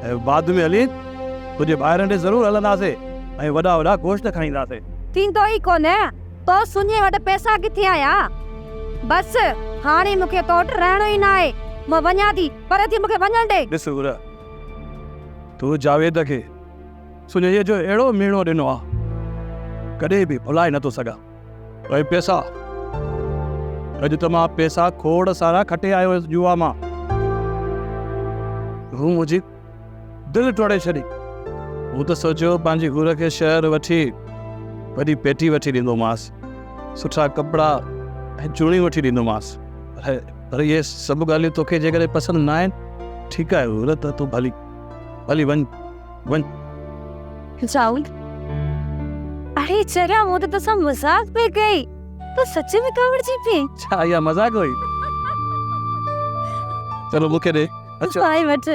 ۽ بعد ۾ هلي تنهنجي ڀائرن ڏي ضرور هلنداسين ۽ وڏا وڏا گوشت کائينداسين. ٿيندو ئي ڪونه، تو سڃي وٽ پئسا ڪٿي آيا؟ بس، هاڻي مون کي تو وٽ رهڻو ئي ناهي، مان وڃان ٿي، پري ٿي مون کي وڃڻ ڏي. ڏس حور، تو جاويد کي سڃيء جو اهڙو ميڻو ڏنو آ، ڪڏهن به ڀلائي نٿو سگهان. ۽ پئسا، اڄ ته مان پئسا کوڙ سارا کٽي آيو هيس جوا مان. هو منهنجي دل ٽوڙي ڇڏي. مون ته سوچيو پنهنجي حور کي شهر وٺي وڏي پيٽي وٺي ڏيندومانس، سٺا ڪپڙا ۽ چوڙيون وٺي ڏيندومانس. پر اهي سڀ ڳالهيون توکي جيڪڏهن پسند نه آهن، ٺيڪ آهي حور ته تون ڀلي ڀلي وڃ. وڃ. جائود، اڙي چريا مون ته توسان مذاق پئي ڪئي، تون سچ ۾ ڪاوڙجي پئين. ڇا اها مذاق هئي؟ چلو مون کي ڏي. اچ. آئي وٺ.